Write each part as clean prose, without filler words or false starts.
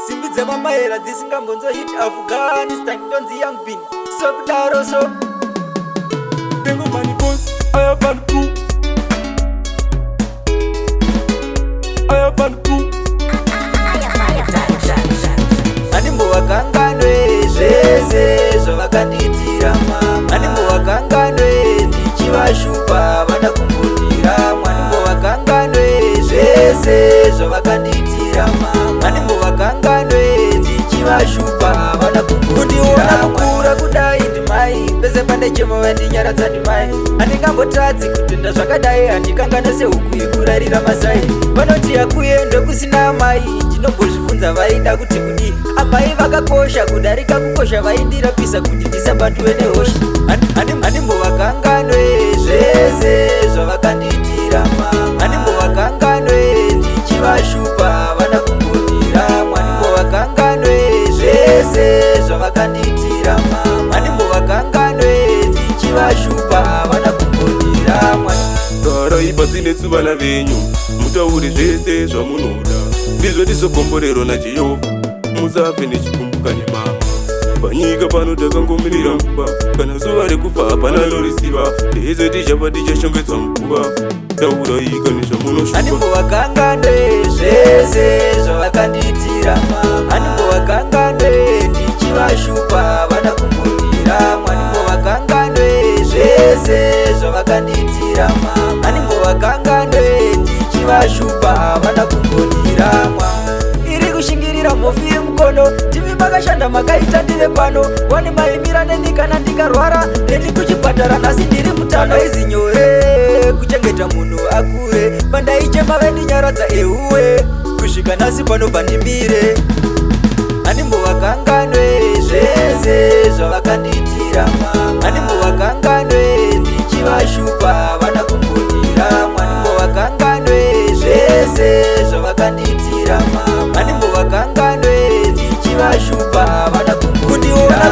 Simbi dzemamaera dzisingambonzo hit Afghanistan, ndonzi Young Bin, sokudaro so. Tengo money boss, I have an crew. I have an crew. Handimbovakanganwe zvese zvavakandiitira mama, handimbovakanganwe ndichivashupa vana kumbundira, handimbovakanganwe zvese zvavakandiitira mama, handimbovakanganwe ndichivashupa vana kumbundira. Kukura kudai ndimai, pese pandechemo vandinyaradza ndimai, handingambotadzi kutenda zvakadai, handikanganwe sehuku yekurarira mazai. Vanoti hakuendwe kusina mai, ndinombozvibvunza vaida kuti kudii. Amai vakakosha kudarika kukosha, vaindirapisa kuti ndisabatwe nehosha. Handimbovakanganwe zvese zvavakandiitira mama, handimbovakanganwe ndichivashupa vana kumbundira, handimbovakanganwe zvese zvavakandiitira mama, handimbovakanganwe ndichivashupa vana kumbundira. Garai pasi nesu vana venyu, mutaure zvese zvamunoda, ndizvo tizokomborero naJehovha, musafe nechikumbuka nemama. Panyika pano takangomirira nguva, kana zuva rekufa hapana norisiva, tese tichafa tichashongedzwa muguva. Tauraika nezvamunoshuva. Handimbovakanganwe zvese zvavakandiitira mama, handimbovakanganwe ndichivashupa vana kumbundira, handimbovakanganwe zvese zvavakandiitira mama, handimbovakanganwe ndichivashupa vana kumbundira. Iri kushingirira mhofu yemukono, ndimi makashanda makaita ndive pano, wani maimira neni kana ndikarwara neni kuchipatara, nhasi ndiri mutano. Izi nyore kuchengeta munhu akure, pandaichema vendinyaradza ehuwe, kusvika nhasi pano pandimire. Handimbovakanganwe zvese zvavakandiitira mama, handimbovakanganwe ndichivashupa vana kumbundira, handimbovakanganwe zvese zvavakandiitira mama, handimbovakanganwe ndichivashupa vana kumbundira.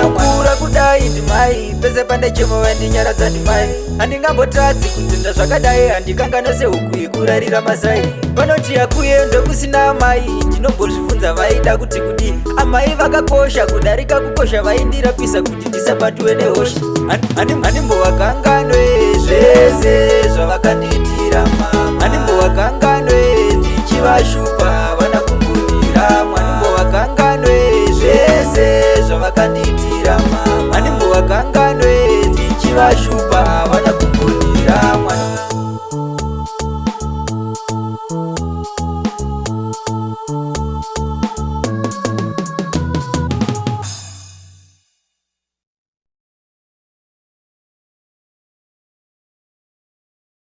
Kukura kudai ndimai, pese pandechemo vandinyaradza ndimai, handingambotadzi kutenda zvakadai, handikanganwe sehuku yekurarira mazai. Vanoti hakuendwe kusina mai, ndinombozvibvunza vaida kuti kudii. Amai vakakosha kudarika kukosha, vaindirapisa kuti ndisabatwe nehosha. Handimbovakanganwe zvese zvavakandiitira mama, handimbovakanganwe ndichivashupa